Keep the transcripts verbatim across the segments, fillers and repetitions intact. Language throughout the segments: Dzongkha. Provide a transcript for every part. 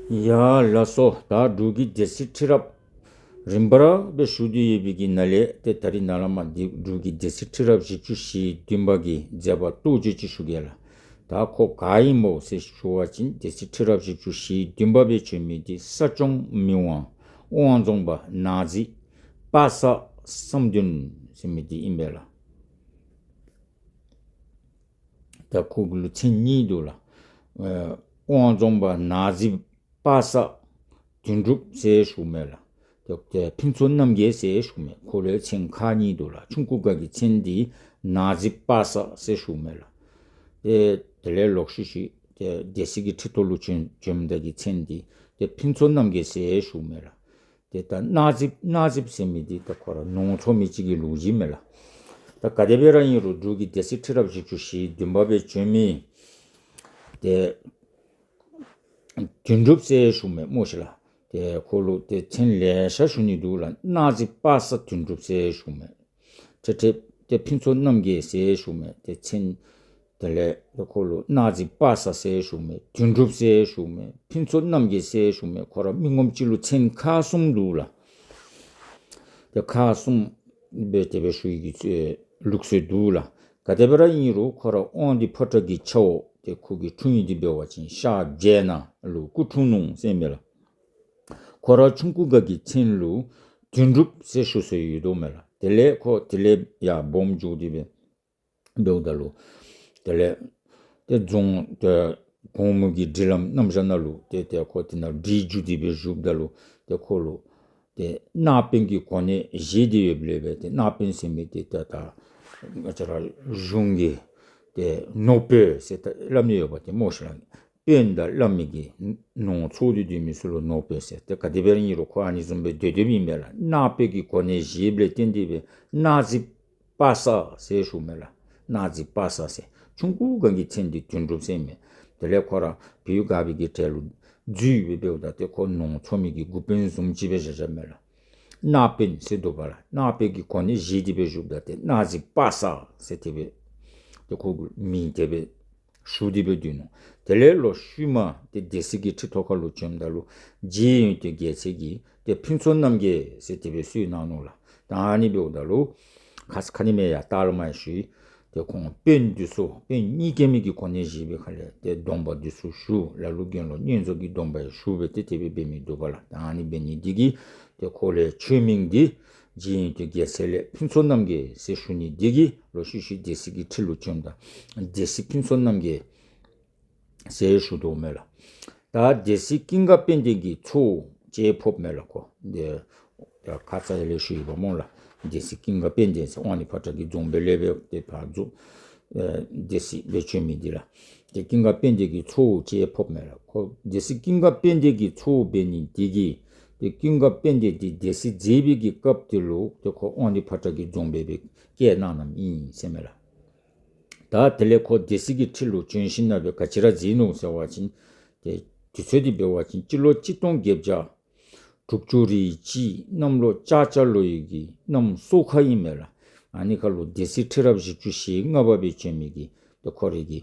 ཡ་ལགས་སོ། ད་འབྲུག་གི་སྡེ་སྲིད་ཁྲི་རབས་རིམ་པར་སྦེ་ཞུ་སྟེ་ཡོད་པའི་གི་ནང་ལས་ཏེ་ད་རིས་ནཱ་ལས་མར་འདི་འབྲུག་གི་སྡེ་སྲིད་ཁྲི་རབས་བཞི་བཅུ་ཞེ་བདུན་པ་གི་མཛད་པ་མདོར་བསྡུས་ཅིག་ཞུ་གེ་ལགས། ད་ཁོ་ག་ཨིན་མོ་ཟེར་ཞུ་བ་ཅིན་སྡེ་སྲིད་ཁྲི་རབས་བཞི་བཅུ་ཞེ་བདུན་པ་སྦེ་བྱོན་མི་འདི་ས་སྐྱོང་མི་དབང་དབང་རྫོང་པ་ནག་རྫི་པ་སངས་བསམ་གཏན་ཟེར་མི་འདི་ཨིན་པས་ལགས། ད་ཁོ་གི་ལུ་མཚན་གཉིས་འདུག་ལགས། ཨེ་དབང་རྫོང་པ་ནག་རྫི་པ་སངས་དོན་གྲུབ་ཟེར་ཞུཝ་མས་ལགས། ཏེ་ཏེ་ཕུན་ཚོགས་རྣམ་རྒྱལ་ཟེར་ཞུཝ་མས། ཁོ་ལུ་མཚན་ཁག་གཉིས་འདུག་ལགས། ཆུང་ཀུ་སྒང་གི་མཚན་འདི་ནག་རྫི་པ་སངས་ཟེར་ཞུཝ་མས་ལགས། ཏེ་དེ་ལས་ལོག་ཤུལ་ཤུལ་ཏེ་སྡེ་སྲིད་ཀྱི་ཁྲི་ཐོག་ལུ་བྱོན་བྱོནམ་ད་གི་མཚན་འདི་ཏེ་ཕུན་ཚོགས་རྣམ་རྒྱལ་ཟེར་ཞུཝ་མས་ལགས། ཏེ་ད་ནག་རྫི་ནག་རྫི་ཟེར་མི་འདི་ད་ཁོ་ར་ནོར་འཚོ་མི་ཅིག་གི་ལོ་རྒྱུས་མས་ལགས། ད་ག་དེ་སྦེ་ར་ཨིན་རུང་འབྲུག་གི་སྡེ་སྲིད་ཁྲི་རབས་བཞི་བཅུ་ཞེ་བདུན་པ་སྦེ་བྱོན་མི་ཏེ་དོན་གྲུབ་ཟེར་ཞུཝ་མས་སྨོ་ཤིག་ལགས། ཏེ་ཁོ་ལུ་ཏེ་མཚན་ལེ་ཤ་ཞུ་ནི་འདུག་ལགས། ནག་རྫི་པ་སངས་དོན་གྲུབ་ཟེར་ཞུཝ་མས། ཏེ་ཏེ་ཏེ་ཕུན་ཚོགས་རྣམ་རྒྱལ་ཟེར་ཞུཝ་མས། ཏེ་མཚན་དེ་ལས་ཏེ་ཁོ་ལུ་ནག་རྫི་པ་སངས་ཟེར་ཞུཝ་མས། དོན་གྲུབ་ཟེར་ཞུཝ་མས། ཕུན་ཚོགས་རྣམ་རྒྱལ་ཟེར་ཞུཝ་མས། ཁོ་ར་མི་ངོམ་གཅིག་ལུ་མཚན་ཁག་གསུམ་འདུག་ལགས། ཏེ་ཁག་གསུམ་སྦེ་དེ་སྦེ་ཞུ་ནི་གི་ལུགས་སྲོལ་འདུག་ལགས། ག་དེ་སྦེ་ར་ཨིན་རུང་ཁོ་ར་དབང་འདུས་ཕོ་བྲང་གི་ཆ་འོག་ཏེ་ཁོ་གི་འཁྲུངས་ཡུལ་འདི་འབད་བ་ཅིན་ཤར་རྒྱལ་ནང་ལུ་སྐུ་འཁྲུངས་ནུག་ཟེར་མས་ལགས། ཁོ་ར་ཆུང་ཀུ་སྒང་གི་མཚན་ལུ་དོན་གྲུབ་ཟེར་ཞུ་སྲོལ་ཡོདཔ་མས་ལགས། དེ་ལས་ཁོ་དེ་ལས་ཡར་སྦོམ་འགྱོ་སྟེ་སྦེ་འབདཝ་ད་ལུ་དེ་ལས་ཏེ་རྫོང་ཏེ་གོང་མ་གི་སྒྲིག་ལམ་རྣམ་གཞག་ནང་ལུ་ཏེ་ཏེ་ཁོ་དེ་ནང་སྒྲིག་འཇུག་སྟེ་སྦེ་བཞུགསཔ་ད་ལུ་ཏེ་ཁོ་ལུ་ཏེ་གནང་དཔོན་གྱི་གོ་གནས་བཞེས་ཏེ་ཡོདཔ་ལས་སྦེ་ཏེ་གནང་དཔོན་ཟེར་མི་འདི་ཏེ་ད་ང་བཅས་ར་གཞུང་གི་ཏེ་ནོར་དཔོན་ཟེར་ད་སླབ་ནི་ཡོདཔ་ཏེ་སྨོ་ཤིག་ལགས། དཔོན་དང་སླབ་མི་གི་ནོར་འཚོ་སྟེ་སྡོད་མི་ཚུ་ལུ་ནོར་དཔོན་ཟེར། ཏེ་ག་དེ་སྦེ་ར་ཨིན་རུང་ཁོ་ཨ་ནི་བཟུམ་སྦེ་སྡོད་སྡོདཔ་ཨིན་མས་ལགས། གནང་དཔོན་གྱི་གོ་གནས་བཞེསཔ་ལས་བརྟེན་ཏེ་སྦེ་ནག་རྫི་པ་སངས་ཟེར་ཞུཝ་མས་ལགས། ནག་རྫི་པ་སངས་ཟེར། ཆུང་ཀུ་སྒང་གི་མཚན་འདི་དོན་གྲུབ་ཟེར་མས། དེ་ལས་ཁོ་ར་བོད་སྒར་པའི་གི་གྲལ་ལུ་འཛུལ་སྦེ་འབདཝ་ད་ཏེ་ཁོ་ནོར་འཚོ་མི་གི་འགོ་དཔོན་བཟུམ་ཅིག་སྦེ་བཞག་བཞགཔ་མས་ལགས། གནང་དཔོན་ཟེར་འདུག་པ་ལགས། གནང་དཔོན་གྱི་གོ་གནས་བཞེས་ཏེ་སྦེ་བཞུགསཔ་ད་ཏེ་ནག་རྫི་པ་སངས་ཟེར་དེ་སྦེ་ཏེ་ཁོ་གི་མིང་དེ་སྦེ་ཞུ་སྟེ་སྦེ་སྡོད་ནུག། དེ་ལས་ལོག་ཤུལ་མ་ཏེ་སྡེ་སྲིད་ཀྱི་ཁྲི་ཐོག་ཁ་ལུ་བྱོནམ་ད་ལུ་རྗེ་ཡོན་ཏན་རྒྱལ་མཚན་གྱིས་ཏེ་ཕུན་ཚོགས་རྣམ་རྒྱལ་ཟེར་དེ་སྦེ་གསོལ་གནང་ནུག་ལགས། ད་ཨ་ནི་འབདཝ་ད་ལུ་ཁ་ཙ་ཁ་ཉིནམ་ཡང་ལྟག་ལས་མར་ཞུ་ཡི། ཏེ་ཁོང་དཔོན་འདི་ཚུ་དཔོན་གཉིས་ཀའི་མི་གི་གོ་གནས་བཞེས་པའི་ཁ་ལས་ཏེ་སྡོམ་པ་འདི་ཚུ་ཞུ། ལ་ལུ་དགེ་སློང་བསྙེན་རྫོགས་ཀྱི་སྡོམ་པ་ཡང་ཞུ་སྦེ་ཏེ་དེ་སྦེ་འབད་མི་འདུག་པ་ལགས། ད་ཨ་ནི་འབད་ནི་འདི་གིས་ཏེ་ཁོ་ལས་ཆོས་མིང་འདི་རྗེ་ཡོན་ཏན་རྒྱལ་མཚན་ལས་ཕུན་ཚོགས་རྣམ་རྒྱལ་ཟེར་ཞུ་ནི་འདི་གིས་ལོག་ཤུལ་ཤུལ་སྡེ་སྲིད་ཀྱི་ཁྲི་ལུ་བྱོནམ་ད་སྡེ་སྲིད་ཕུན་ཚོགས་རྣམ་རྒྱལ་ཟེར་ཞུ་དོ་མས་ལགས། ད་སྡེ་སྲིད་ཀུན་དགའ་དཔལ་ལྡན་གྱི་ཚ་བོ་ཅིག་ཕོགཔ་མས་ལགས་ཁོ། ཏེ་ད་ཁ་ཙ་ཡར་ལས་ཞུ་ཡི་པ་སྨོ་ལགས། སྡེ་སྲིད་ཀུན་དགའ་དཔལ་ལྡན་ཟེར་དབང་འདུས་ཕོ་བྲང་གི་རྫོང་དཔོན་ལས་སྦེ་ཏེ་ཕར་རྫོང་ཨེ་སྡེ་སྲིད་སྦེ་བྱོན་མི་འདི་ལགས། ཏེ་ཀུན་དགའ་དཔལ་ལྡན་གྱི་ཚ་བོ་ཅིག་ཕོགཔ་མས་ལགས་ཁོ། སྡེ་སྲིད་ཀུན་དགའ་དཔལ་ལྡན་གྱི་ཚ་བོ་འབད་ནི་འདི་གིས་ཏེ་ཀུན་དགའ་དཔལ་ལྡན་འདི་སྡེ་སྲིད་མཛད་པའི་གི་སྐབས་དེ་ལུ་ཏེ་ཁོ་དབང་འདུས་ཕོ་བྲང་གི་རྫོང་དཔོན་སྦེ་བསྐོས་གནང་གནངམ་ཨིན་ཟེར་མས་ལགས། ད་དེ་ལས་ཁོ་སྡེ་སྲིད་ཀྱི་ཁྲི་ལུ་བྱོན་ཞིནམ་ལས་སྦེ་ག་ཅི་ར་མཛད་ནུག་ཟེར་བ་ཅིན་ཏེ་དུས་ཚོད་འདི་འབད་བ་ཅིན་སྤྱི་ལོ་གཅིག་སྟོང་བརྒྱད་བརྒྱ་དྲུག་ཅུ་རེ་གཅིག་གནམ་ལོ་ལྕགས་བྱ་ལོའི་གི་གནམ་སྲོ་ཁ་ཨིན་མས་ལགས། ཨ་ནི་ཁ་ལུ་སྡེ་སྲིད་ཁྲི་རབས་བཞི་བཅུ་ཞེ་ལྔ་པ་སྦེ་བྱོན་མི་གི་ཏེ་ཁོ་རའི་གི་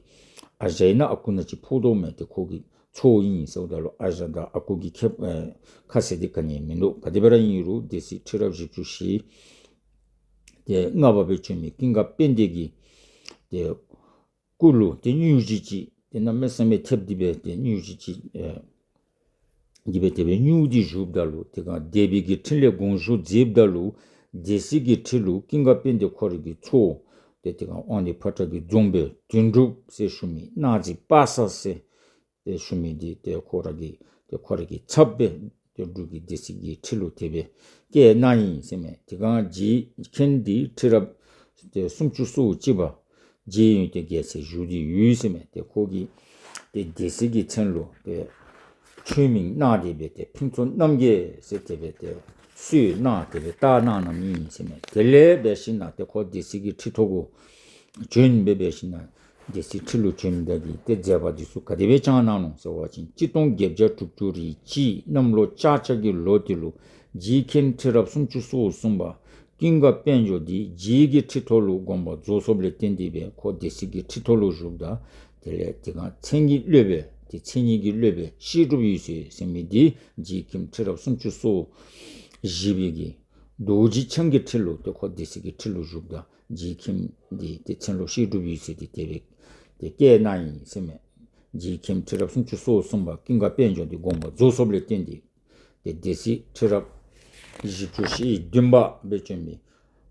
ཨ་ཞང་ཨིན་ན་ཨ་ཁུ་ན་ཅིག་ཕོག་དོ་མས། ཏེ་ཁོ་གི་ཚ་བོ་ཨིན་ཟེརཝ་ད་ལུ་ཨ་ཞང་དང་ཨ་ཁུ་གི་ཁྱད་ཨེ་ཁ་གསལ་འདི་ག་ནི་ཡང་མིན་འདུག། ག་དེ་སྦེ་ར་ཨིན་རུང་སྡེ་སྲིད་ཁྲི་རབས་བཞི་བཅུ་ཞེ་ཏེ་ལྔ་པ་སྦེ་བྱོན་མི་ཀུན་དགའ་དཔལ་ལྡན་གྱི་ཏེ་སྐུ་ལུ་ཏེ་སྙུང་གཞི་ཅིག་ཏེ་གནམ་མེད་ས་མེད་ཐེབས་ཏེ་སྦེ་ཏེ་སྙུང་གཞི་ཅིག་ཨེ་གི་སྦེ་དེ་སྦེ་སྙུང་སྟེ་བཞུགསཔ་ད་ལུ་དེ་སྒང་སྡེ་པའི་གི་ཁྲི་ལས་དགོངས་ཞུ་མཛདཔ་ད་ལུ་སྡེ་སྲིད་ཀྱི་ཁྲི་ལུ་ཀུན་དགའ་དཔལ་ལྡན་ཁོ་རའི་གི་ཚ་བོ་ཏེ་དེ་སྒང་དབང་འདུས་ཕོ་བྲང་གི་རྫོང་དཔོན་དོན་གྲུབ་ཟེར་ཞུ་མི་གནག་རྫི་པ་སངས་ཟེར་ཏེ་ཞུ་མི་འདི་ཏེ་ཁོ་ར་གི་ཏེ་ཁོ་ར་གི་ཚབ་སྦེ་ཏེ་འབྲུག་གི་སྡེ་སྲིད་ཀྱི་ཁྲི་ལུ་དེ་སྦེ་བསྐོས་གནང་ཡི་ཟེར་མས། དེ་སྒང་རྗེ་མཁན་འདི་ཁྲི་རབས་ཏེ་སུམ་ཅུ་སོ་གཅིག་པ་རྗེ་ཡོན་ཏན་རྒྱལ་མཚན་བཞུགས་ཏེ་ཡོད་ཟེར་མས། ཏེ་ཁོ་གིས་ཏེ་སྡེ་སྲིད་ཀྱི་མཚན་ལུ་ཏེ་ཆོས་མིང་གནང་སྟེ་སྦེ་ཏེ་ཕུན་ཚོགས་རྣམ་རྒྱལ་ཟེར་དེ་སྦེ་ཏེ་གསོལ་གནང་དེ་སྦེ་བཏགས་གནང་གནངམ་ཨིན་ཟེར་མས། དེ་ལས་འབད་ཞིནམ་ལས་ཏེ་ཁོ་སྡེ་སྲིད་ཀྱི་ཁྲི་ཐོག་གུ་བྱོན་སྦེ་འབད་ཞིནམ་ལས་སྡེ་སྲིད་ཁྲི་ལུ་བྱོནམ་ད་གི་ཏེ་མཛད་པ་འདི་ཚུ་ག་དེ་སྦེ་བསྐྱངས་གནང་ནུག་ཟེར་བ་ཅིན་གཅིག་སྟོང་བརྒྱད་བརྒྱ་དྲུག་ཅུ་རེ་གཅིག་གནམ་ལོ་ལྕགས་བྱ་གི་ལོ་དེ་ལུ་རྗེ་མཁན་ཁྲི་རབས་སུམ་ཅུ་སོ་གསུམ་པ་ཀུན་དགའ་དཔལ་འབྱོར་འདི་རྗེ་གི་ཁྲི་ཐོག་ལུ་དགོངས་པ་རྫོགས་སོཔ་ལས་བརྟེན་ཏེ་སྦེ་ཁོ་སྡེ་སྲིད་ཀྱི་ཁྲི་ཐོག་ལུ་བཞུགསཔ་ད་དེ་ལས་དེ་སྒང་མཚན་གྱི་སློབ་དཔོན་ མཚན་ཉིད་ཀྱི་སློབ་དཔོན་བཤད་སྒྲུབ་འོད་ཟེར་ཟེར་མི་འདི་རྗེ་མཁན་ཁྲི་རབས་སུམ་ཅུ་སོ་བཞི་པའི་གི་རྡོ་རྗེ་འཆང་གི་ཁྲི་ལུ་ཏེ་ཁོ་སྡེ་སྲིད་ཀྱི་ཁྲི་ལུ་བཞུགསཔ་ད་རྗེ་མཁན་འདི་ཏེ་མཚན་ལུ་བཤད་སྒྲུབ་འོད་ཟེར་འདི་དེ་སྦེ་ཏེ་བསྐོས་གནང་ཡི་ཟེར་མས། རྗེ་མཁན་ཁྲི་རབས་སུམ་ཅུ་སོ་གསུམ་པ་ཀུན་དགའ་དཔལ་འབྱོར་འདི་དགོངས་པ་རྫོགས་སོཔ་ལས་བརྟེན་ཏེ་ཏེ་སྡེ་སྲིད་ཁྲི་རབས་བཞི་བཅུ་ཞེ་བདུན་པ་སྦེ་བྱོན་མི་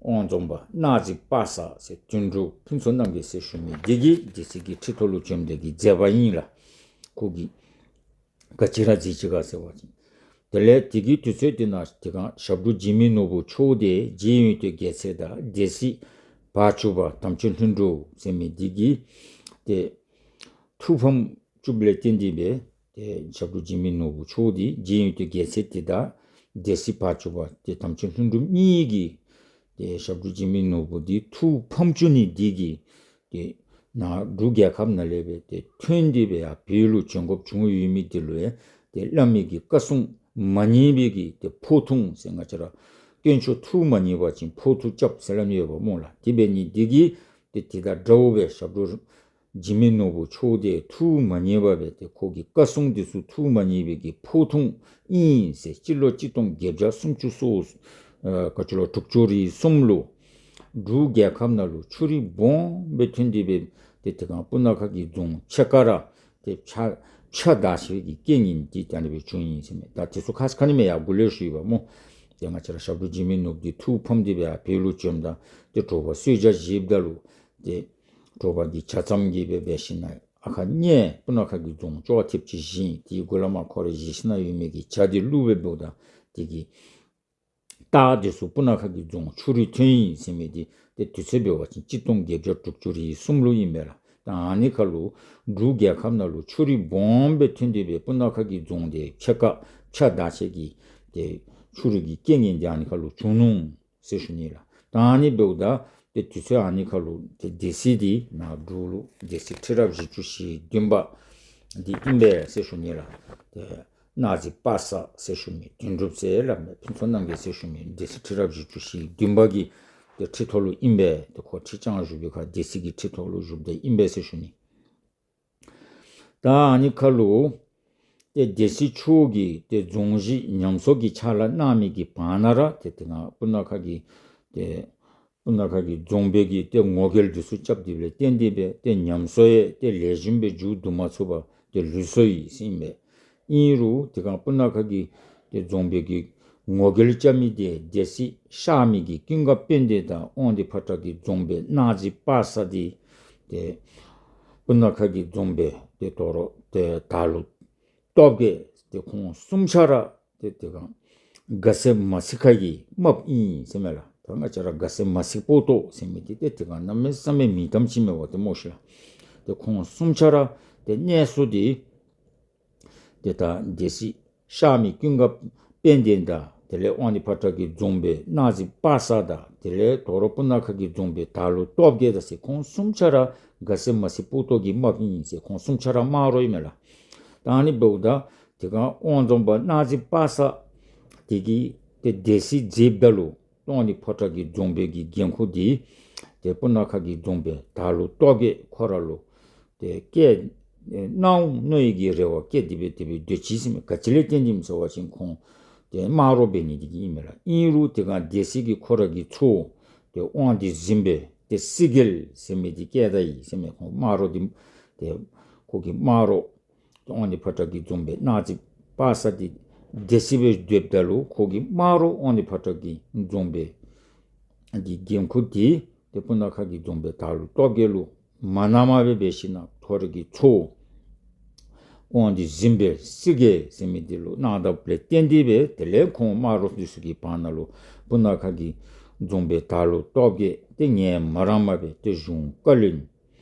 དབང་རྫོངཔ་གནག་རྫི་པ་སངས་ཟེར་དོན་གྲུབ་ཕུན་ཚོགས་རྣམ་རྒྱལ་ཟེར་ཞུ་མི་འདི་གིས་སྡེ་སྲིད་ཀྱི་ཁྲི་ཐོག་ལུ་བྱོནམ་ད་གི་མཛད་པ་ཨིན་ལགས། ཁོ་གིས་ག་ཅི་ར་མཛད་ཅི་ག་ཟེར་བ་ཅིན། དེ་ལས་དེ་གི་དུས་ཚོད་དེ་ནང་དེ་སྒང་ཞབས་དྲུང་འཇིགས་མེད་ནོར་བུ་མཆོག་དེ་རྗེ་ཡོན་ཏན་རྒྱལ་མཚན་དང་སྡེ་སྲིད་བར་ཅུང་པ་དམ་ཆོས་ལྷུན་གྲུབ་ཟེར་མི་འདི་གིས་ཏེ་ཐུགས་ཕམ་བཅུགཔ་ལས་བརྟེན་ཏེ་སྦེ་ཏེ་ཞབས་དྲུང་འཇིགས་མེད་ནོར་བུ་མཆོག་འདི་རྗེ་ཡོན་ཏན་རྒྱལ་མཚན་དེ་དང་སྡེ་སྲིད་བར་ཅུང་པ་ཏེ་དམ་ཆོས་ལྷུན་གྲུབ་གཉིས་ཀྱིས་ཏེ་ཞབས་དྲུང་འཇིགས་མེད་ནོར་བུ་འདི་ཐུགས་ཕམ་བཅུག་ནི་འདི་གིས་ཏེ་ནཱ་འབྲུག་རྒྱལ་ཁབ་ནང་ལས་སྦེ་ཏེ་ཐོན་ཏེ་སྦེ་ཡར་བོད་ལུ་བྱོན་དགོཔ་བྱུང་ཡོད་མི་འདི་ལུ་ཡང་ཏེ་བླ་མའི་གི་བཀའ་གསུང་མ་ཉན་པའི་གི་ཏེ་ཕོག་ཐུག་ཟེར་ང་བཅས་ར་དཀོན་མཆོག་ཐུགས་མ་མཉེས་པ་ཅིན་ཕོག་ཐུག་རྐྱབ་ཟེར་སླབ་ནི་ཡོདཔ་སྨོ་ལགས། དེ་འབད་ནི་འདི་གིས་ཏེ་དེ་དང་འདྲཝ་སྦེ་ཞབས་དྲུང་འཇིགས་མེད་ནོར་བུ་མཆོག་དེ་ཐུགས་མ་མཉེས་པ་སྦེ་ཏེ་ཁོ་གི་བཀའ་གསུང་འདི་ཚུ་ཐུགས་མ་མཉེས་པའི་གི་ཕོག་ཐུག་ཨིན་ཟེར་སྤྱི་ལོ་གཅིག་སྟོང་བརྒྱད་བརྒྱ་སུམ་ཅུ་སོ་ཨ་ག་ཅི་ལོ་དྲུག་ཅུ་རེ་གསུམ་ལུ་འབྲུག་རྒྱལ་ཁབ་ནང་ལུ་ཆུ་རུད་སྦོམ་སྦེ་ཐོན་ཏེ་སྦེ་ཏེ་དེ་སྒང་སྤུ་ན་ཁ་གི་རྫོང་ཕྱེད་ཀ་ར་ཏེ་ཕྱ་ཕྱ་བདའ་ཆེ་བའི་གི་རྐྱེན་ངན་འདི་ད་ཨ་ནི་སྦེ་བྱུང་ཡི་ཟེར་མས། ད་དེ་ཚུ་ཁ་ཙ་ཁ་ཉིནམ་ཡང་འགོ་ལས་ཞུ་ཡི་པ་སྨོ། ཏེ་ང་བཅས་ར་ཞབས་དྲུང་འཇིགས་མེད་ནོར་བུ་འདི་ཐུགས་ཕམ་སྟེ་སྦེ་ཡར་བོད་ལུ་བྱོནམ་ད་ཏེ་དྲོ་པ་གསོལ་ཇ་བཞེསཔ་ད་ལུ་ཏེ་དྲོ་པ་གི་ཇ་རྩམ་གྱིས་སྦེ་འབད་ཞིན་ན་ཨ་ཁ་ཉེ་སྤུ་ན་ཁ་གི་རྫོང་ཅོག་ཐེབས་ཅིག་བཞེངས། དེའི་གུ་ལས་མར་ཁོ་ར་བཞེས་ཞིན་ན་ཡོད་མི་གི་ཇ་འདི་བླུགས་སྦེ་འབདཝ་ད་དེ་གི་རྟགས་འདི་ཚུ་སྤུ་ན་ཁ་གི་རྫོང་ཆུ་རུད་ཐོན་ཡི་ཟེར་མི་འདི་ཏེ་དུས་ཚོད་འབད་བ་ཅིན་གཅིག་སྟོང་བརྒྱད་བརྒྱ་དྲུག་ཅུ་རེ་གསུམ་ལུ་ཨིན་པས་ལགས། ད་ཨ་ནི་ཁར་ལུ་འབྲུག་རྒྱལ་ཁབ་ནང་ལུ་ཆུ་རུད་སྦོམ་སྦེ་ཐོན་ཏེ་སྦེ་སྤུ་ན་ཁ་གི་རྫོང་དེ་ཕྱེད་ཀ་ཕྱ་བདའ་ཆེ་གི་ཏེ་ཆུ་རུད་ཀྱི་རྐྱེན་ངན་འདི་ཨ་ནི་ཁར་ལུ་བྱུང་ནུག་ཟེར་ཞུ་ནི་ལགས། ད་ཨ་ནི་འབདཝ་ད་ཏེ་དུས་ཚོད་ཨ་ནི་ཁར་ལུ་ཏེ་སྡེ་སྲིད་འདི་ནཱ་འབྲུག་ལུ་སྡེ་སྲིད་ཁྲི་རབས་བཞི་བཅུ་ཞེ་བདུན་པ་འདི་ཨིན་པས་ཟེར་ཞུ་ནི་ལགས། ཏེ་གནག་རྫི་པ་སངས་ཟེར་ཞུ་མི་དོན་གྲུབ་ཟེར་སླབ་མས། ཕུན་ཚོགས་རྣམ་རྒྱལ་ཟེར་ཞུ་མི་སྡེ་སྲིད་ཁྲི་རབས་བཞི་བཅུ་ཞེ་བདུན་པ་གི་ཏེ་ཁྲི་ཐོག་ལུ་ཨིན་པས། ཏེ་ཁོ་ཁྲི་བཅང་བཞུགས་པའི་ཁར་སྡེ་སྲིད་ཀྱི་ཁྲི་ཐོག་ལུ་བཞུགསཔ་ད་ཨིན་པས་ཟེར་ཞུ་ནི། ད་ཨ་ནི་ཁར་ལུ་ཏེ་སྡེ་སྲིད་མཆོག་གིས་ཏེ་རྫོང་གཞི་ཉམས་གསོ་གི་ཕྱག་ལཱ་གནང་མི་གི་བར་ན་ར་ཏེ་དེ་སྒང་སྤུ་ན་ཁ་གི་ཏེ་སྤུ་ན་ཁ་གི་རྫོང་དཔོན་གྱིས་ཏེ་ངོ་རྒོལ་འདི་ཚུ་རྐྱབ་སྟེ་སྦེ་བརྟེན་ཏེ་སྦེ་ཏེ་ཉམས་གསོ་ཡང་ཏེ་ལེགས་ཤོམ་སྦེ་མཇུག་བསྡུ་མ་ཚུགས་པར་ཏེ་ལུས་སོ་ཡི་ཟེར་ཨིན་པས། ཨིན་རུང་དེ་སྒང་སྤུ་ན་ཁ་གི་ཏེ་རྫོང་དཔོན་གྱིས་ངོ་རྒོལ་རྐྱབ་མི་འདི་སྡེ་སྲིད་གཤགས་མི་གི་ཀུན་དགའ་དཔལ་ལྡན་དང་དབང་འདུས་ཕོ་བྲང་གི་རྫོང་དཔོན་གནག་རྫི་པ་སངས་འདི་ཏེ་སྤུ་ན་ཁ་གི་རྫོང་དཔོན་ཏེ་དོ་རུང་ཏེ་དར་ལུང་སྟོབས་རྒྱས་ཏེ་ཁོང་གསུམ་ཆ་ར་ཏེ་དེ་སྒང་དགའ་སེམས་མ་སྲིད་ཁ་གི་རྨགཔ་ཨིན་ཟེར་མས་ལགས། ད་ང་བཅས་ར་དགའ་སེམས་མ་སྲིད་པོ་ཏོ་ཟེར་མི་འདི་ཏེ་དེ་སྒང་གནམ་མེད་ས་མེད་མིང་གཏམ་ཅིག་མས་པ་ཏེ་སྨོ་ཤིག་ལགས། ཏེ་ཁོང་གསུམ་ཆ་ར་ཏེ་གནས་ས་འདི་ཏེ་ད་སྡེ་སྲིད་གཤགས་མི་ཀུན་དགའ་དཔལ་ལྡན་དང་དེ་ལས་དབང་འདུས་ཕོ་བྲང་གི་རྫོང་དཔོན་གནག་རྫི་པ་སངས་དང་དེ་ལས་དོ་རུང་སྤུ་ན་ཁ་གི་རྫོང་དཔོན་དར་ལུང་སྟོབས་རྒྱས་དང་ཟེར་ཁོང་གསུམ་ཆ་ར་དགའ་སེམས་མ་སྲིད་པོ་ཏོ་གི་རྨགཔ་ཨིན་ཟེར་ཁོང་གསུམ་ཆ་ར་དམར་རོ་ཨིན་མས་ལགས། ད་ཨ་ནི་འབདཝ་ད་དེ་སྒང་དབང་རྫོངཔ་གནག་རྫི་པ་སངས་དེ་གིས་ཏེ་སྡེ་སྲིད་མཛདཔ་ད་ལུ་དབང་འདུས་ཕོ་བྲང་གི་རྫོང་དཔོན་གྱི་འགན་ཁུར་འདི་ཏེ་སྤུ་ན་ཁ་གི་རྫོང་དཔོན་དར་ལུང་སྟོབས་རྒྱས་ཁོ་ར་ལུ་ཏེ་བཀལ་གནང་འོང་མནོ་བའི་གི་རེ་བ་བསྐྱེད་དེ་སྦེ་དེ་སྦེ་སྡོད་ཅི་ཟེར་མས། ག་ཅི་ལས་བརྟེན་ཏེ་ཨིནམ་ཟེར་བ་ཅིན་ཁོང་ཏེ་དམར་རོ་འབད་ནི་འདི་གིས་ཨིན་མས་ལགས། ཨིན་རུང་དེ་སྒང་སྡེ་སྲིད་ཀྱིས་ཁོ་ར་གི་ཚ་བོ་ཏེ་དབང་འདུས་གཟིམ་དཔོན་ཏེ་སྲིད་རྒྱལ་ཟེར་མི་འདི་བཀལ་ད་ཡི་ཟེར་མས། ཁོང་དམར་རོ་འདི་ཏེ་ཁོ་གི་དམར་རོ་དབང་འདུས་ཕོ་བྲང་གི་རྫོང་དཔོན་གནག་རྫི་པ་སངས་འདི་སྡེ་སྲིད་སྦེ་སྡོདཔ་ད་ལུ་ཁོ་གི་དམར་རོ་དབང་འདུས་ཕོ་བྲང་གི་རྫོང་དཔོན་གྱི་འགན་ཁུར་འདི་ཏེ་སྤུ་ན་ཁ་གི་རྫོང་དཔོན་དར་ལུང་སྟོབས་རྒྱས་ལུ་མ་གནངམ་སྦེ་འབད་ཞིན་ན་ཁོ་ར་གི་ཚ་བོ་དབང་འདུས་གཟིམ་དཔོན་སྲིད་རྒྱལ་ཟེར་མི་འདི་ལུ་གནང་དཝ་ལས་བརྟེན་ཏེ་སྦེ་དེ་ལས་ཁོང་དམར་རོ་འདི་ཚུ་གི་བར་ན་ལུ་སྤུ་ན་ཁ་གི་རྫོང་དཔོན་དར་ལུང་སྟོབས་རྒྱས་ཏེ་ངལ་མ་རངསམ་སྦེ་ཏེ་གཞུང་བཀའ་བློན་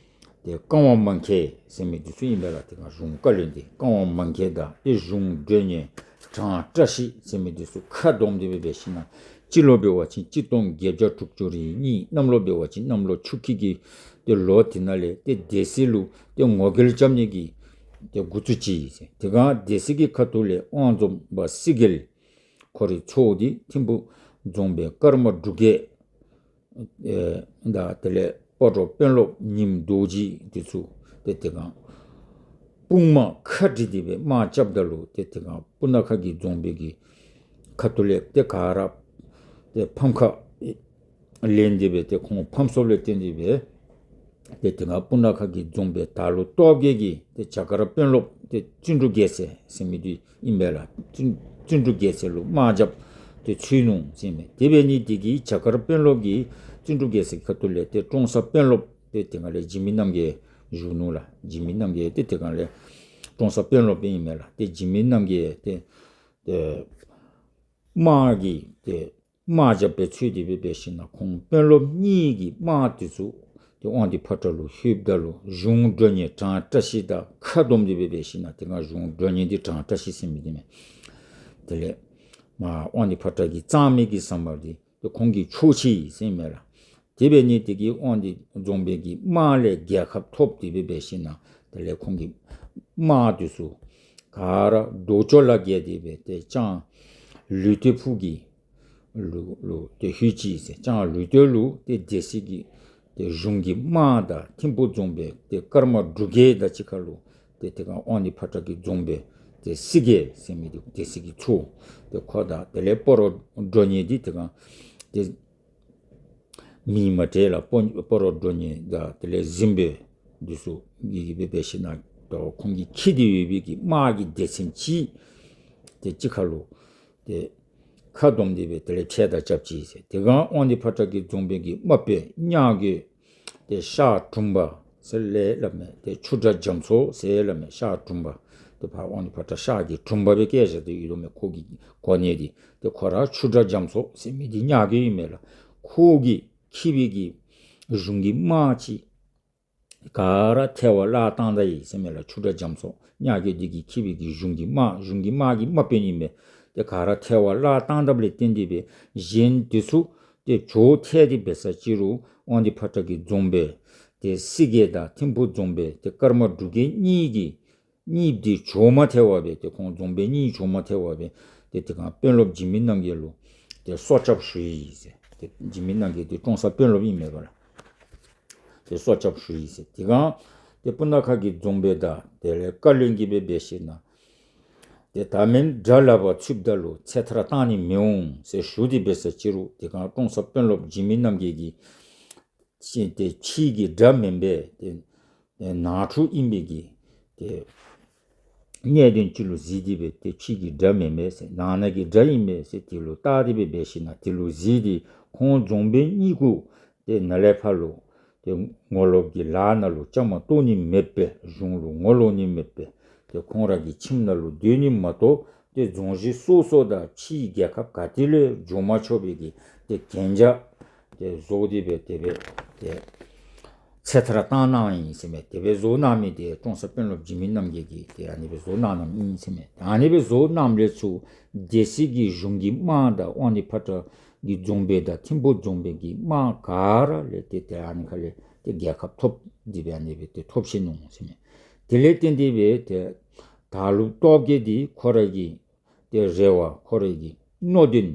ཏེ་ཀ་ཝང་མང་ཁེལ་ཟེར་མི་འདི་ཚུ་ཨིན་པས་ལགས། དེ་སྒང་གཞུང་བཀའ་བློན་འདི་ཀ་ཝང་མང་ཁེལ་དང་ཏེ་གཞུང་མགྲོན་གཉེར་གྲང་བཀྲ་ཤིས་ཟེར་མི་འདི་ཚུ་ཁ་བསྡོམས་ཏེ་སྦེ་འབད་ཞིན་ན་སྤྱི་ལོ་འབད་བ་ཅིན་གཅིག་སྟོང་བརྒྱད་བརྒྱ་དྲུག་ཅུ་རེ་གཉིས་གནམ་ལོ་འབད་བ་ཅིན་གནམ་ལོ་ཆུ་ཁྱི་གི་ཏེ་ལོ་འདི་ནང་ལས་ཏེ་སྡེ་སྲིད་ལུ་ཏེ་ངོ་རྒོལ་རྐྱབ་ནི་གི་ཏེ་འགོ་བཙུགས་ཅི་ཟེར། དེ་སྒང་སྡེ་སྲིད་ཀྱི་ཁ་ཐུག་ལས་དབང་རྫོངཔ་སྲིད་རྒྱལ་ཁོ་རའི་ཚ་བོ་འདི་ཐིམ་ཕུག་རྫོང་དཔོན་ཀརྨ་འབྲུག་རྒྱལ་ཨེ་དང་དེ་ལས་སྤ་རོ་དཔོན་སློབ་ཉིམ་རྡོ་རྗེ་འདི་ཚུ་ཏེ་དེ་སྒང་ དཔུང་དམག་ཁ་བསྒྲིལ་ཏེ་སྦེ་དམག་རྐྱབ་ད་ལུ་ཏེ་དེ་སྒང་སྤུ་ན་ཁ་གི་རྫོང་དཔོན་གྱི་ཁ་ཐུག་ལས་ཏེ་ག་ར་ཏེ་ཕམ་ཁ་ལེན་ཏེ་སྦེ་ཏེ་ཁོང་ཕམ་སོཔ་ལས་བརྟེན་ཏེ་སྦེ་ཏེ་དེ་སྒང་སྤུ་ན་ཁ་གི་རྫོང་དཔོན་དར་ལུང་སྟོབས་རྒྱས་ཀྱིས་ཏེ་བྱ་དཀར་དཔོན་སློབ་ཏེ་བརྩོན་འགྲུས་རྒྱལ་མཚན་ཟེར་མི་འདི་ཨིན་པས་ལགས། བརྩོན་བརྩོན་འགྲུས་རྒྱལ་མཚན་ལུ་དམག་རྒྱབ་སྟེ་ཚུད་ནུག་ཟེར་མས། དེ་འབད་ནི་དེ་གིས་བྱ་དཀར་དཔོན་སློབ་ཀྱིས་བརྩོན་འགྲུས་རྒྱལ་མཚན་ཁ་ཐུག་ལས་ཏེ་ཀྲོང་གསར་དཔོན་སློབ་ཏེ་དེ་སྒང་ལས་འཇིགས་མེད་རྣམ་རྒྱལ་བཞུགས་ནུག་ལགས། འཇིགས་མེད་རྣམ་རྒྱལ་ཏེ་དེ་སྒང་ལས་ཀྲོང་གསར་དཔོན་སློབ་ཨིན་མས་ལགས། ཏེ་འཇིགས་མེད་རྣམ་རྒྱལ་ཏེ་ཏེ་དམག་གི་ཏེ་དམག་རྒྱབ་སྦེ་ཚུད་དེ་སྦེ་འབད་ཞིན་ན་ཁོང་དཔོན་སློབ་གཉིས་ཀྱི་དམག་དེ་ཚུ་ཏེ་དབང་འདུས་ཕོ་བྲང་ལུ་ལྷོདཔ་ད་ལུ་གཞུང་མགྲོན་གཉེར་བྲང་བཀྲ་ཤིས་དང་ཁ་བསྡོམས་ཏེ་སྦེ་འབད་ཞིན་ན་དེ་སྒང་གཞུང་མགྲོན་གཉེར་འདི་བྲང་བཀྲ་ཤིས་ཟེར་མི་འདི་མས། དེ་ལས་མ་དབང་འདུས་ཕོ་བྲང་གི་གཙང་མའི་གི་ཟམ་པ་འདི་ཏེ་ཁོང་གིས་འཕྱོག་ཅི་ཟེར་མས་ལགས། དེ་འབད་ནི་དེ་གིས་དབང་འདུས་རྫོང་དཔོན་གྱི་དམག་ལས་རྒྱལ་ཁ་ཐོབ་སྟེ་སྦེ་འབད་ཞིན་ན་དེ་ལས་ཁོང་གི་དམག་དེ་ཚུ་ག་ར་རྡོ་ཅོག་ལ་བརྒལ་ཏེ་སྦེ་ཏེ་ལྕང་ལུང་སྟོད་ཕུག་གི་ལུ་ལུ་ཏེ་ལྷོད་ཅི་ཟེར། ལྕང་ལུང་སྟོད་ལུ་ཏེ་སྡེ་སྲིད་ཀྱི་ཏེ་གཞུང་གི་དམག་དང་ཐིམ་ཕུ་རྫོང་དཔོན་ཏེ་ཀརྨ་འབྲུག་རྒྱལ་དང་གཅིག་ཁར་ལུ་ཏེ་དེ་སྒང་དབང་འདུས་ཕོ་བྲང་གི་རྫོང་དཔོན་ཏེ་སྲིད་རྒྱལ་ཟེར་མི་འདི་སྡེ་སྲིད་ཀྱི་ཚོགས་ཏེ་ཁོ་དང་དེ་ལས་སྤ་རོ་མགྲོན་གཉེར་འདི་དེ་སྒང་ཏེ་མིང་མ་བྲིས་ལགས། སྤ་སྤ་རོ་མགྲོན་གཉེར་དང་དེ་ལས་གཟིམ་དཔོན་འདི་ཚུ་གིས་སྦེ་འབད་ཞིན་ན་ཏེ་ཁོང་གིས་འཁྱིད་དེ་ཡོད་པའི་གི་དམག་གི་སྡེ་ཚན་ཅིག་ཏེ་གཅིག་ཁར་ལུ་ཏེ་ཁ་བསྡོམས་ཏེ་སྦེ་དེ་ལས་ཕྱད་ད་རྐྱབ་ཅི་ཟེར། དེ་སྒང་དབང་འདུས་ཕོ་བྲང་གི་རྫོང་དཔོན་གྱི་དམག་དཔོན་གཉགས་རྒོད་ཏེ་ཤར་དྲུང་པ་ཟེར་ལས་སླབ་མས། ཏེ་ཆུ་སྒྲ་རྒྱ་མཚོ་ཟེར་སླབ་མས། ཤར་དྲུང་པ་ཏེ་ཕར་དབང་འདུས་ཕོ་བྲང་ཤར་གྱི་དྲུང་པ་སྦེ་བཀལ་བཞག་སྟེ་ཡོད་དོ་མས། ཁོ་གི་གོ་གནས་འདི་ཏེ་ཁོ་ར་ཆུ་སྒྲ་རྒྱ་མཚོ་ཟེར་མི་འདི་གཉགས་རྒོད་ཨིན་མས་ལགས། ཁོ་གིས་འཁྱིད་པའི་གི་གཞུང་གི་དམག་ཅིག་ག་ར་ཐལ་བར་བརླག་བཏང་ད་ཡི་ཟེར་མས་ལགས། ཆུ་སྒྲ་རྒྱ་མཚོ་གཉགས་རྒོད་འདི་གིས་འཁྱིད་པའི་གི་གཞུང་གི་དམག་གཞུང་གི་དམག་གི་དམག་དཔོན་ཨིན་མས། ཏེ་ག་ར་ཐལ་བར་བརླག་བཏང་དཔ་ལས་བརྟེན་ཏེ་སྦེ་གཞན་དེ་ཚུ་ཏེ་བྱོག་ཐལ་ཏེ་འབད་ས་ཅི་རུང་དབང་འདུས་ཕོ་བྲང་གི་རྫོང་དཔོན་ཏེ་སྲིད་རྒྱལ་དང་ཐིམ་ཕུ་རྫོང་དཔོན་ཏེ་ཀརྨ་འབྲུག་རྒྱལ་གཉིས་ཀྱིས་གཉིས་འདི་བྱོག་མ་ཐལ་བར་སྦེ་ཏེ་ཁོང་རྫོང་དཔོན་གཉིས་བྱོག་མ་ཐལ་བར་སྦེ་ཏེ་དེ་སྒང་དཔོན་སློབ་འཇིགས་མེད་རྣམ་རྒྱལ་ལུ་ཏེ་སྲོག་སྐྱབས་ཞུ་ཡི་ཟེར། ཏེ་འཇིགས་མེད་རྣམ་རྒྱལ་འདི་ཀྲོང་གསར་དཔོན་སློབ་ཨིན་མས་པ་ལགས། ཏེ་སྲོག་སྐྱབས་ཞུ་ཡི་ཟེར། དེ་སྒང་ཏེ་སྤུ་ན་ཁ་གི་རྫོང་དཔོན་དང་དེ་ལས་བཀའ་བློན་གྱིས་སྦེ་འབད་ཞིན་ན་ཏེ་ད་མེན་དགྲ་ལག་པར་ཚུདཔ་ད་ལུ་ཚེ་ཐར་བཏང་ནི་མི་འོང་ཟེར་ཞུ་སྟེ་འབད་ས་ཅི་རུང་དེ་སྒང་ཀྲོང་གསར་དཔོན་སློབ་འཇིགས་མེད་རྣམ་རྒྱལ་གྱིས་ཅིག་ཏེ་ཕྱི་གི་དགྲ་མེན་པས། ཏེ་ནང་འཁྲུག་ཨིན་པའི་གི་ཏེ་གནད་དོན་ཅིག་ལུ་གཟིགས་ཏེ་སྦེ་ཏེ་ཕྱི་གི་དགྲ་མེན་པས་ཟེར་ནང་ན་གི་དགྲ་ཨིན་པས་ཟེར་དེ་ལུ་བལྟ་སྟེ་སྦེ་འབད་ཞིན་ན་དེ་ལུ་གཟིགས་ཏེ་ཁོང་རྫོང་དཔོན་གཉིས་ཀུ་ཏེ་ནཱ་ལས་ཕར་ལུ་ཏེ་ངོ་ལོག་གི་ལཱ་ནང་ལུ་བཅའ་མར་གཏོགས་ནི་མེད་པས། གཞུང་ལུ་ངོ་ལོག་ནི་མེད་པས། ཏེ་ཁོང་ར་གི་ཁྱིམ་ནང་ལུ་སྡོད་ནི་མ་གཏོགས་ཏེ་རྫོང་གཞི་སོ་སོ་དང་ཕྱིའི་རྒྱལ་ཁབ་ག་ཏེ་ལུ་འགྱོ་མ་ཆོག་པའི་གི་ཏེ་གན་རྒྱ་ཏེ་བཟོ་སྟེ་སྦེ་དེ་སྦེ་ཏེ་ཚེ་ཐར་བཏང་གནང་ཡི་ཟེར་མས། དེ་སྦེ་བཟོ་གནང་མི་དེ་ཀྲོང་གསར་དཔོན་སློབ་འཇིགས་མེད་རྣམ་རྒྱལ་གྱིས་ཏེ་ཨ་ནི་སྦེ་བཟོ་གནང་གནངམ་ཨིན་ཟེར་མས། ཨ་ནི་སྦེ་བཟོ་གནངམ་ལས་ཚུར་སྡེ་སྲིད་ཀྱིས་གཞུང་གི་དམག་དང་དབང་འདུས་ཕོ་བྲང་གི་རྫོང་དཔོན་དང་ཐིམ་ཕུ་རྫོང་དཔོན་གྱི་དམག་ག་ར་ལས་ཏེ་ཏེ་ཨ་ནི་ཁ་ལས་ཏེ་རྒྱལ་ཁ་ཐོབ་སྟེ་སྦེ་ཨ་ནི་སྦེ་ཏེ་ཐོབ་ཅི་ནུག་ཟེར་མས། དེ་ལས་བརྟེན་ཏེ་སྦེ་ཏེ་དར་ལུང་སྟོབས་རྒྱས་འདི་ཁོ་ར་གི་ཏེ་རེ་བ་ཁོ་རའི་གི་མནོ་དོན་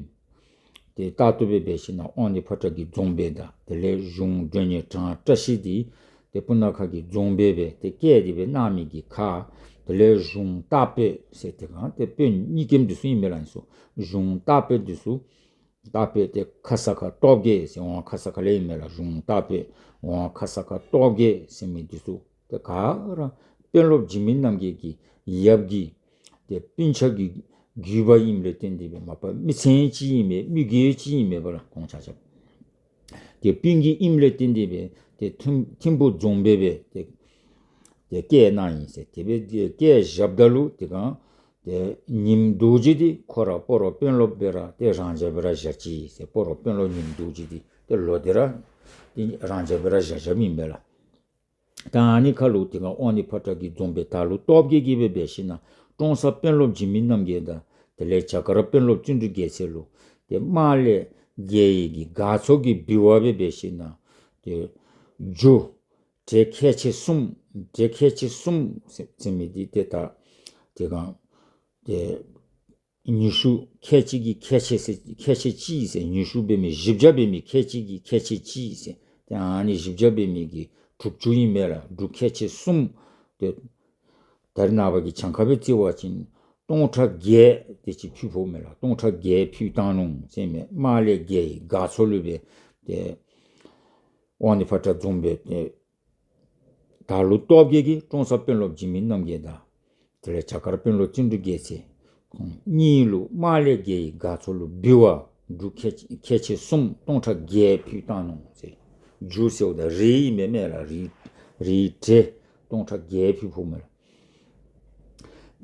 ཏེ་ལྟར་དུ་སྦེ་འབད་ཞིན་ན་དབང་འདུས་ཕོ་བྲང་གི་རྫོང་དཔོན་དང་དེ་ལས་གཞུང་མགྲོན་གཉེར་བྲང་བཀྲ་ཤིས་འདི་ཏེ་སྤུ་ན་ཁ་གི་རྫོང་དཔོན་སྦེ་ཏེ་བཀལ་ཏེ་སྦེ་གནང་མི་གི་ཁར་དེ་ལས་གཞུང་ལྟག་དཔོན་ཟེར་དེ་སྒང་ཏེ་དཔོན་གཉིས་ཀྱིམ་འདི་ཚུ་ཨིན་མས་ལགས། ཨ་ནི་ཚུ་གཞུང་ལྟག་དཔོན་འདི་ཚུ་ལྟག་དཔོན་ཏེ་ཁ་ས་ཁ་སྟོབས་རྒྱས་ཟེར་ཝང་ཁ་ས་ཁ་ལས་ཨིན་མས་ལགས། གཞུང་ལྟག་དཔོན་ཝང་ཁ་ས་ཁ་སྟོབས་རྒྱས་ཟེར་མི་འདི་ཚུ་ཏེ་ག་ར་དཔོན་སློབ་འཇིགས་མེད་རྣམ་རྒྱལ་གྱི་ཡབ་ཀྱི་ཏེ་སྤུན་ཆ་གི་རྒྱུད་པ་ཨིནམ་ལས་བརྟེན་ཏེ་སྦེ་མ་པ་མི་ཚན་ཅིག་ཨིན་མས། མི་རྒོད་ཅིག་ཨིན་མས་པ་ལགས། ཁོང་ཆ་ཁྱབ་ཏེ་སྤུན་གྱི་ཨིནམ་ལས་བརྟེན་ཏེ་སྦེ་ཏེ་ཐིམ་ཐིམ་ཕུ་རྫོང་དཔོན་སྦེ་ཏེ་ཏེ་བཀལ་གནང་ཡི་ཟེར། དེ་སྦེ་ཏེ་བཀལ་བཞགཔ་ད་ལུ་དེ་སྒང་ཏེ་ཉིམ་རྡོ་རྗེ་འདི་ཁོ་ར་སྤ་རོ་དཔོན་སློབ་སྦེ་ར་ཏེ་རང་འཇགས་སྦེ་ར་བཞག་ཅི་ཟེར། སྤ་རོ་དཔོན་སློབ་ཉིམ་རྡོ་རྗེ་འདི་ཏེ་ལོག་སྟེ་ར་ཏེ་རང་འཇགས་སྦེ་ར་བཞག་བཞགཔ་ཨིན་པས་ལགས། ད་ཨ་ནི་ཁར་ལུ་དེ་སྒང་དབང་འདུས་ཕོ་བྲང་གི་རྫོང་དཔོན་དར་ལུང་སྟོབས་རྒྱས་ཀྱིས་སྦེ་འབད་ཞིན་ན་ཀྲོང་གསར་དཔོན་སློབ་འཇིགས་མེད་རྣམ་རྒྱལ་དང་དེ་ལས་བྱ་དཀར་དཔོན་སློབ་བརྩོན་འགྲུས་རྒྱལ་མཚན་ལུ་ཏེ་དམག་ལས་རྒྱལ་ཡི་གི་དགའ་ཚོར་གྱི་འབུལ་བ་སྦེ་འབད་ཞིན་ན་ཏེ་རྒྱུ་གྲལ་ཁལ་ཆེ་གསུམ་གྲལ་ཁལ་ཆེ་གསུམ་ཟེར་ཟེར་མི་འདི་ཏེ་ད་དེ་སྒང་ཏེ་ཉི་ཤུ་ཁལ་གཅིག་གི་ཁལ་ཆེ་ཟེར་ཁལ་ཆེ་གཅིག་ཟེར། ཉི་ཤུ་འབད་མི་བཞི་བརྒྱ་འབད་མི་ཁལ་གཅིག་གི་ཁལ་ཆེ་གཅིག་ཟེར། ཏེ་ཨ་ནི་བཞི་བརྒྱ་འབད་མི་གི་དྲུག་ཅུ་ཨིན་མས་ལགས། འབྲུ་ཁལ་ཆེ་གསུམ་ཏེ་ ད་རེས་ནངས་པ་གི་གྱངས་ཁ་སྦེ་རྩིས་པ་ཅིན་སྟོང་ཕྲག་བརྒྱད་དེ་ཅིག་ཕུལ་ཕུལཝ་མས་ལགས། སྟོང་ཕྲག་བརྒྱད་ཕུལ་བཏང་ནུག་ཟེར་མས། དམག་ལས་རྒྱལ་བའི་དགའ་ཚོར་ལུ་སྦེ་ཏེ་དབང་འདུས་ཕོ་བྲང་རྫོང་དཔོན་ཏེ་དར་ལུང་སྟོབས་རྒྱས་ཀྱིས་ཀྲོང་གསར་དཔོན་སློབ་འཇིགས་མེད་རྣམ་རྒྱལ་དང་དེ་ལས་བྱ་དཀར་དཔོན་སློབ་བརྩོན་འགྲུས་རྒྱལ་མཚན་ཁོང་གཉིས་ལུ་དམག་ལས་རྒྱལ་བའི་དགའ་ཚོར་ལུ་འབུལ་བ་འབྲུ་ཁལ་ཁལ་ཆེན་གསུམ་སྟོང་ཕྲག་བརྒྱད་ཕུལ་བཏང་ནུག་ཟེར། འབྲུ་ཟེརཝ་ད་རིའི་མེ་མེ་ལགས། རི་རིའི་བྲེ་སྟོང་ཕྲག་བརྒྱད་ཕུལ་ཕུལཝ་མས་ལགས།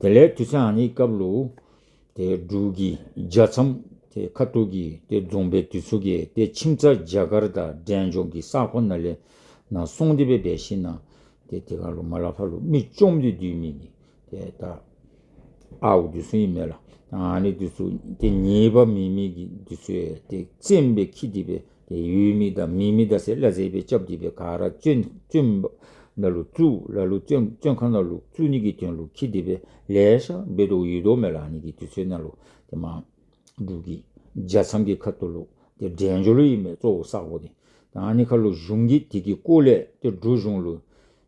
དེ་ལས་དུས་ཚོད་ཨ་ནི་སྐབས་ལུ་ཏེ་འབྲུག་གི་རྒྱལ་མཚམས་ཏེ་ཁ་ཐུག་གི་ཏེ་རྫོང་དཔོན་འདི་ཚུ་གིས་ཏེ་ཁྱིམ་ཚང་རྒྱ་གར་དང་འབྲས་ལྗོངས་ཀྱི་ས་ཁོངས་ནང་ལས་ནང་སོང་སྟེ་སྦེ་འབད་ཞིན་ན་ཏེ་དེ་ཁར་ལུ་མར་ལས་ཕར་ལུ་མི་བཅོམ་སྟེ་སྡོད་མི་གི་ཏེ་ད་ཨརཝ་འདི་ཚུ་ཨིན་མས་ལགས། ཨ་ནི་འདི་ཚུ་ཏེ་ཉེས་པ་མེད་མི་གི་འདི་ཚུ་ཡང་ཏེ་བཙོན་སྦེ་འཁྱིད་དེ་སྦེ་ཏེ་ཡོད་མི་དང་མེད་མི་དང་ཟེར་ལ་ཟེར་སྦེ་རྐྱབ་སྟེ་སྦེ་ག་ར་བཙོན་བཙོན་ནང་ལུ་བཙུགས། ལ་ལུ་བཙོན་བཙོན་ཁང་ནང་ལུ་བཙུགས་ནི་གི་དོན་ལུ་འཁྱིད་དེ་སྦེ་ལེ་ཤ་འབད་དོ་ཡོད་དོ་མས་ལགས། ཨ་ནི་གི་དུས་ཚོད་ནང་ལུ་ཏེ་མར་འབྲུག་གི་རྒྱལ་མཚམས་ཀྱི་ཁ་ཐུག་ལུ་ཏེ་འབྲས་ལྗོངས་ལུ་ཨིན་མས་གཙོ་བོ་ས་གོ་འདི། ད་ཨ་ནི་ཁར་ལུ་གཞུང་གིས་དེ་གི་སྐོར་ལས་ཏེ་འབྲུག་གཞུང་ལུ་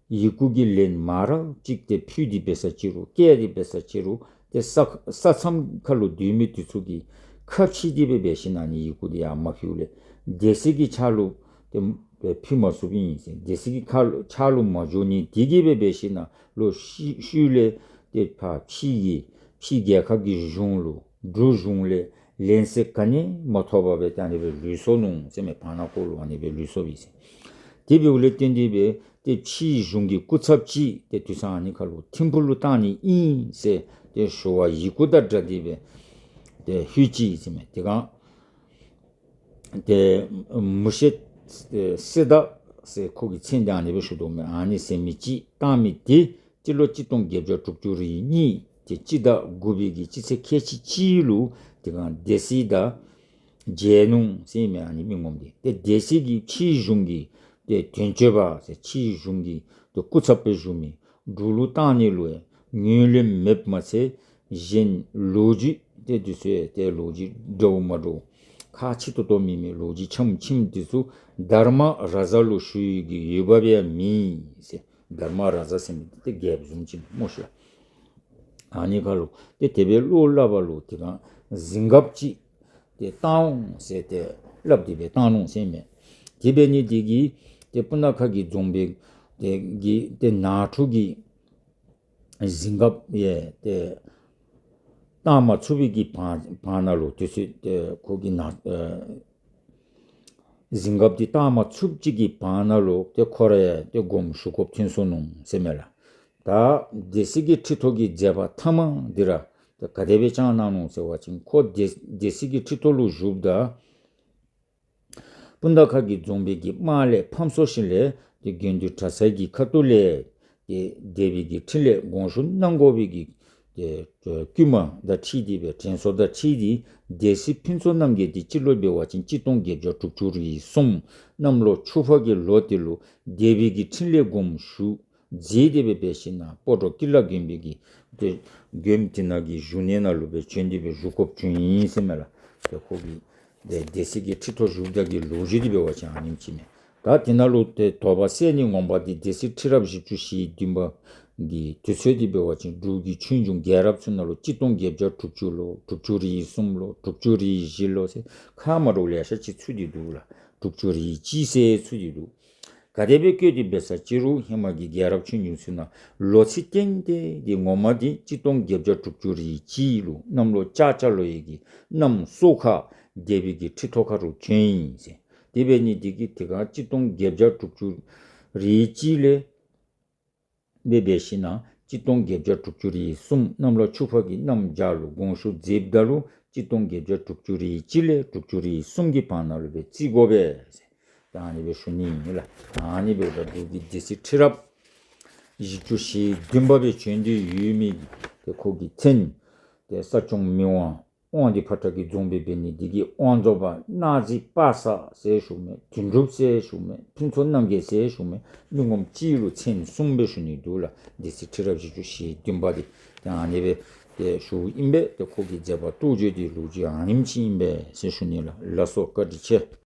ཡི་གུ་གི་ལན་མང་རབས་ཅིག་ཏེ་ཕུལ་ཏེ་འབད་ས་ཅི་རུང་བསྐྱལ་ཏེ་འབད་ས་ཅི་རུང་ཏེ་ས་ས་མཚམས་ཁར་ལུ་སྡོད་མི་འདི་ཚུ་གིས་ཁ་ཕྱེ་སྟེ་སྦེ་འབད་ཞིན་ན་ཨ་ནི་ཡི་གུ་འདི་ཡང་མ་ཕུལཝ་ལས་སྡེ་སྲིད་ཀྱི་ཕྱག་ལུ་ཏེ་ཕུལ་མ་ཚུགསཔ་ཨིན་ཟེར། སྡེ་སྲིད་ཀྱི་ཁ་ལུ་ཕྱག་ལུ་མ་འགྱོ་ནི་དེ་གིས་སྦེ་འབད་ཞིན་ན་ལོག་ཤུལ་ཤུལ་ལས་ཏེ་ཕར་ཕྱི་གི་ཕྱི་རྒྱལ་ཁབ་ཀྱི་གཞུང་ལུ་འབྲུག་གཞུང་ལས་ལན་གསལ་ག་ནི་མ་ཐོབ་པར་སྦེ་ཏེ་ཨ་ནི་སྦེ་ལུས་སོ་ནུག་ཟེར་མས། བར་ན་ཁོ་ལུ་ཨ་ནི་སྦེ་ལུས་སོ་ཡི་ཟེར། དེ་འབདཝ་ལས་བརྟེན་ཏེ་སྦེ་ཏེ་ཕྱིའི་གཞུང་གི་སྐུ་ཚབ་ཅིག་ཏེ་དུས་ཚོད་ཨ་ནི་ཁར་ལུ་ཐིམ་ཕུག་ལུ་བཏང་ནི་ཨིན་ཟེར་ཏེ་ཞུ་བ་ཡི་གུ་དང་སྦྲགས་ཏེ་སྦེ་ཏེ་ལྷོད་ཅི་ཟེར་མས། དེ་སྒང་ཏེ་མུ་ཤེ་སེ་ད་ཟེར་ཁོ་གི་མཚན་འདི་ཨ་ནི་སྦེ་ཞུ་དོ་མས། ཨ་ནི་ཟེར་མི་ཅིག་བཏང་མི་འདི་སྤྱི་ལོ་གཅིག་སྟོང་བརྒྱད་བརྒྱ་དྲུག་ཅུ་རེ་གཉིས་ཏེ་སྤྱི་ཟླ་དགུ་པའི་གི་སྤྱི་ཚེས་ཁལ་གཅིག་གཅིག་ལུ་དེ་སྒང་སྡེ་སྲིད་དང་མཇལ་ནུག་ཟེར་མས། ཨ་ནི་མི་ངོམ་འདི་ཏེ་སྡེ་སྲིད་ཀྱིས་ཕྱིའི་གཞུང་གི་ཏེ་དོན་གཅོད་པ་ཟེར་ཕྱིའི་གཞུང་གི་ཏེ་སྐུ་ཚབ་སྦེ་བཞུགས་མི་འབྲུག་ལུ་བཏང་ནི་ལུ་ཡང་ངོས་ལེན་མེདཔ་མ་ཚད་གཞན་ལོ་རྒྱུས་ཏེ་འདི་ཚུ་ཡང་ཏེ་ལོ་རྒྱུས་འདྲཝ་མ་འདྲཝ་ཁག་ཆེ་ཏོག་ཏོ་མེད་མི་ལོ་རྒྱུས་ཆམ་ཆིམ་འདི་ཚུ་དྷརྨ་རཱ་ཛ་ལུ་ཞུ་ནི་གི་འོས་འབབ་ཡང་མེད་ཟེར། དྷརྨ་རཱ་ཛ་ཟེར་མི་འདི་ཏེ་རྒྱལཔོ་བཟུམ་ཅིག་སྨོ་ཤ། ཨ་ནི་ཁར་ལུ་ཏེ་དེ་སྦེ་བློ་སླབ་པ་ལུ་དེ་སྒང་གཟིམ་འགགཔ་ཅིག་ཏེ་བཏང་འོང་ཟེར་ཏེ་སླབ་སྟེ་སྦེ་བཏང་ནུག་ཟེར་མས། དེ་འབད་ནི་འདི་གིས་ཏེ་སྤུ་ན་ཁ་གི་རྫོང་དཔོན་དེ་གི་ཏེ་ནང་འཁྲུག་གི་གཟིམ་འགགཔ་ཡང་ཏེ་བཏང་མ་ཚུགས་པའི་གི་བར་བར་ན་ལུ་དུས་ཚོད་ཏེ་ཁོ་གི་ནང་ཨེ་གཟིམ་འགགཔ་འདི་བཏང་མ་ཚུགསཔ་ཅིག་གི་བར་ན་ལུ་ཏེ་ཁོ་ར་ཡང་ཏེ་དགོངསམ་ཞུ་དགོཔ་ཐོན་སོ་ནུག་ཟེར་མས་ལགས། ད་སྡེ་སྲིད་ཀྱི་ཁྲི་ཐོག་གི་མཛད་པ་མཐའ་མ་འདི་ར་ཏེ་ག་དེ་སྦེ་བསྐྱངས་གནང་ནུག་ཟེར་བ་ཅིན་ཁོ་སྡེ་སྡེ་སྲིད་ཀྱི་ཁྲི་ཐོག་ལུ་བཞུགསཔ་ད་སྤུ་ན་ཁ་གི་རྫོང་དཔོན་གྱི་དམག་ལས་ཕམ་སོང་ཞིནམ་ལས་ཏེ་དགེ་འདུན་གྲྭ་ཚང་གི་ཁ་ཐུག་ལས་ཏེ་སྡེ་པའི་གི་ཁྲི་ལས་དགོངས་ཞུ་གནང་དགོ་པའི་གི་ཏེ་བསྐུལ་མ་དང་འཁྲིལ་ཏེ་སྦེ་དྲན་གསོ་དང་འཁྲིལ་ཏེ་སྡེ་སྲིད་ཕུན་ཚོགས་རྣམ་རྒྱལ་འདི་སྤྱི་ལོ་འབད་བ་ཅིན་གཅིག་སྟོང་བརྒྱད་བརྒྱ་དྲུག་ཅུ་རེ་གསུམ་གནམ་ལོ་ཆུ་ཕག་གི་ལོ་འདི་ལུ་སྡེ་པའི་གི་ཁྲི་ལས་དགོངས་ཞུ་མཛད་དེ་སྦེ་འབད་ཞིན་ན་སྤ་རོ་ཀི་ལ་དགོན་པའི་གི་ཏེ་དགོན་དེ་ནང་གི་བཞུགས་གནས་ནང་ལུ་སྦེ་བྱོན་ཏེ་སྦེ་བཞུགས་དགོཔ་བྱུང་ཡི་ཟེར་མས་ལགས། ཏེ་ཁོ་གི་ཏེ་སྡེ་སྲིད་ཀྱི་ཁྲི་ཐོག་བཞུགསཔ་ད་གི་ལོ་རྒྱུས་འདི་འབད་བ་ཅིན་ཨ་ནེམ་ཅིག་མས། ད་དེ་ནང་ལུ་ཏེ་དོགས་པ་སེལ་ནི་ངོ་མ་འདི་སྡེ་སྲིད་ཁྲི་རབས་བཞི་བཅུ་ཞེ་བདུན་པ་གི་དུས་ཚོད་འདི་འབད་བ་ཅིན་འབྲུག་གི་ཆོས་འབྱུང་རྒྱལ་རབས་ཚུ་ནང་ལུ་གཅིག་སྟོང་བརྒྱད་བརྒྱ་དྲུག་ཅུ་ལོ་དྲུག་ཅུ་རེ་གསུམ་ལོ་དྲུག་ཅུ་རེ་བཞི་ལོ་ཟེར་ཁག་མ་འདྲཝ་ལེ་ཤ་ཅིག་ཚུད་དེ་འདུག་ལགས། དྲུག་ཅུ་རེ་གཅིག་ཟེར་ཚུད་དེ་འདུག། ག་དེ་སྦེ་བཀོད་དེ་འབད་ས་ཅི་རུང་ཧེ་མ་གི་རྒྱལ་རབས་ཆོས་འབྱུང་ཚུ་ནང་ལོ་ཚིགས་ཏན་ཏན་འདི་ངོ་མ་འདི་གཅིག་སྟོང་བརྒྱད་བརྒྱ་དྲུག་ཅུ་རེ་གཅིག་ལུ་གནམ་ལོ་ལྕགས་བྱ་ལོ་ཡི་གི་གནམ་སོ་ཁ་སྡེ་པའི་གི་ཁྲི་ཐོག་ཁར་ལུ་བྱོན་ཡི་ཟེར། དེ་འབད་ནི་འདི་གིས་དེ་སྒང་གཅིག་སྟོང་བརྒྱད་བརྒྱ་དྲུག་ཅུ་རེ་གཅིག་ལས་འབད་འབད་ཞིན་ན་གཅིག་སྟོང་བརྒྱད་བརྒྱ་དྲུག་ཅུ་རེ་གསུམ་གནམ་ལོ་ཆུ་ཕག་གི་གནམ་བྱཱར་ལུ་དགོངས་ཞུ་མཛདཔ་ད་ལུ་གཅིག་སྟོང་བརྒྱད་བརྒྱ་དྲུག་ཅུ་རེ་གཅིག་ལས་དྲུག་ཅུ་རེ་གསུམ་གྱི་བར་ན་ལུ་སྦེ་བརྩི་དགོ་པས་ཟེར། ད་ཨ་ནི་སྦེ་ཞུ་ནི་ཨིན་ལགས། ཨ་ནི་སྦེ་ད་འབྲུག་གི་སྡེ་སྲིད་ཁྲི་རབས་བཞི་བཅུ་ཞེ་བདུན་པ་སྦེ་བྱོན་ཏེ་ཡོད་མི་ཏེ་ཁོ་གི་མཚན་ཏེ་ས་སྐྱོང་མི་དབང་དབང་འདུས་ཕོ་བྲང་གི་རྫོང་དཔོན་འབད་ནི་འདི་གིས་དབང་རྫོངཔ་གནག་རྫི་པ་སངས་ཟེར་ཞུཝ་མས། དོན་གྲུབ་ཟེར་ཞུཝ་མས། ཕུན་ཚོགས་རྣམ་རྒྱལ་ཟེར་ཞུཝ་མས། མི་ངོམ་གཅིག་ལུ་མཚན་གསུམ་སྦེ་ཞུ་ནི་འདུག་ལགས། སྡེ་སྲིད་ཁྲི་རབས་བཞི་བཅུ་ཞེ་བདུན་པ་འདི་ཏེ་ཨ་ནི་སྦེ་ཏེ་ཞུཝ་ཨིན་པས། ཏེ་ཁོ་གི་མཛད་པ་རྟོགས་བརྗོད་འདི་ལོ་རྒྱུས་ཨ་ནེམ་ཅིག་ཨིན་པས་ཟེར་ཞུ་ནི་ལགས། ལགས་སོ། བཀའ་དྲིན་ཆེ།